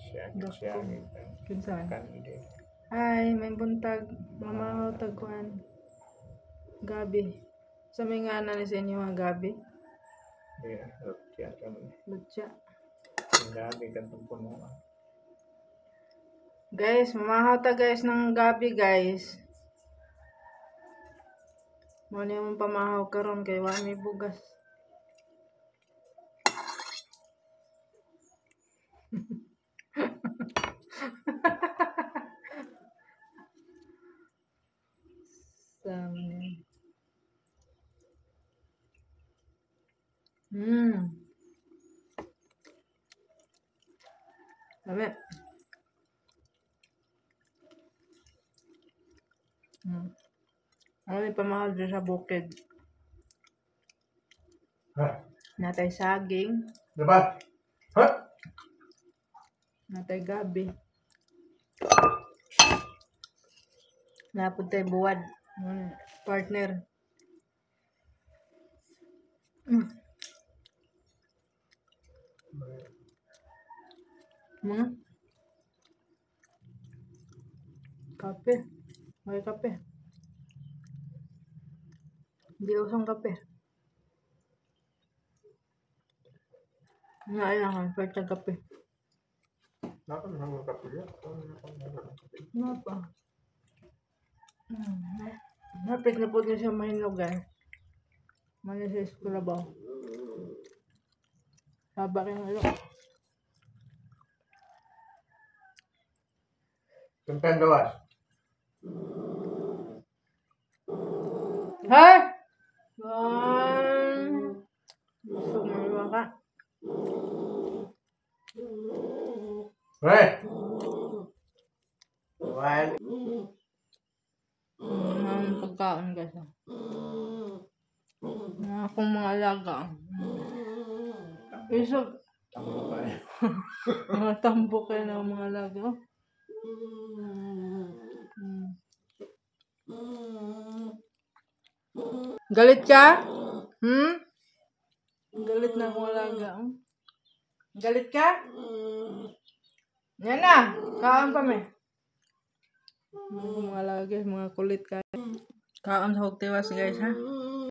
Siya. Kinsa? Kandi. Ay, may buntag. Mamahaw tagkuan. Gabi. Sa may nga na ni sa inyo nga gabi? Yeah, lutya kami. Lutya. Ang gabi katong puno. Guys, mamahaw ta guys ng gabi guys. Mo ni mong pamahaw karon kay wa may bugas. Sama niya. Dami. Ano may pamahal dyan sa bukid? Ha? Natay saging. Diba? Ha? Natay gabi. Napod tayo buwad. Partner. Mga kape. May kape. Hindi usang kape. Nga lang, first ang kape. Naka kape ya. Nga pa. Hapit na po din siya mahinog eh. Mali sa iskulabaw. Haba kayong ilok. Tumpen gawas. Hey! One. Gusto mo ka? Hey! One. Ang pagkaon guys. Mga akong mga alaga. Isog. Tambo pa eh. Mga tambo kayo ng mga alaga. Galit ka? Hmm? Galit na akong alaga. Galit ka? Yan na! Kaon pa me. Mga alaga guys, mga kulit ka. Kaon sa hugtiwas guys ha.